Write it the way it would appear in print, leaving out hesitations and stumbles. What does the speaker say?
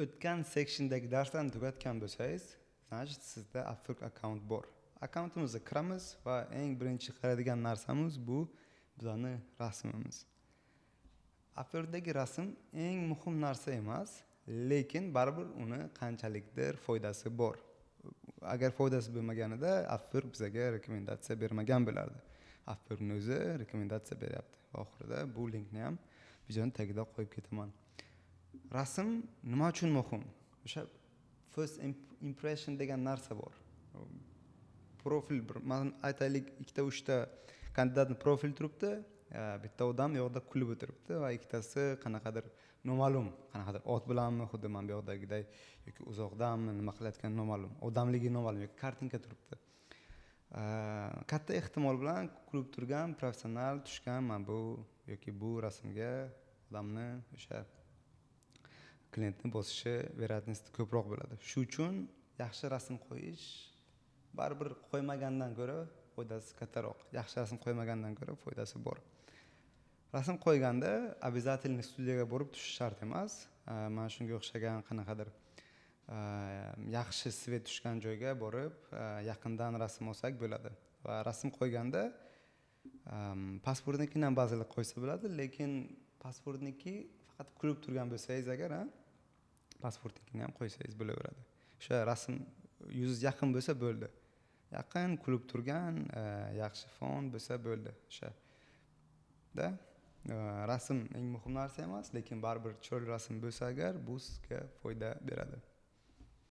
O'tgan sectiondagi darslarni tugatgan bo'lsangiz, значит, sizda Upwork akkaunt bor. Akkauntimizga kiramiz va eng birinchi qaraydigan narsamiz bu bizani rasmimiz. Upworkdagi rasm eng muhim narsa emas, lekin baribir uni qanchalikdir foydasi bor. Agar foydasi bo'lmaganida, Upwork bizaga rekomendatsiya bermagan bo'lardi. Upworkni o'zi rekomendatsiya beryapti va oxirida bu linkni ham videoni tagida qo'yib ketaman. Rasm nima uchun muhim? O'sha first impression degan narsa bor. Profil bir, masalan, aytaylik, ikkita, uchta kandidatni profil turibdi, bitta odam u yoqda kulib o'tiribdi va ikkitasi qanaqadir noma'lum, qanaqadir ot bilanmi, xuddi mana bu yoqdagiday, yoki uzoqdanmi, nima qilayotgani noma'lum, odamligi noma'lum yoki kartinka turibdi. Katta ehtimol bilan kulib turgan, professional tushgan mana bu yoki bu rasmga odamni, o'sha klientni bosishi вероятности ko'proq bo'ladi. Shu uchun yaxshi rasm qo'yish baribir qo'ymagandan ko'ra foydasi kattaroq. Yaxshi rasm qo'ymagandan ko'ra foydasi bor. Rasm qo'yganda обязательно studiyaga borib tushish shart emas. Mana shunga o'xshagan qanaqadir yaxshi свет tushgan joyga borib, yaqindan rasm olsak bo'ladi. Va rasm qo'yganda pasportnikini ham ba'zilar qo'ysa bo'ladi, lekin pasportniki faqat kulib turgan bo'lsangiz agar, a pasportnikini ham qo'ysangiz bo'laveradi. O'sha rasm yuzingiz yaqin bo'lsa bo'ldi. Yaqin kulib turgan, yaxshi fon bo'lsa bo'ldi o'sha da. Rasm eng muhim narsa emas, lekin baribir chiroyli rasm bo'lsa agar, bu sizga foyda beradi.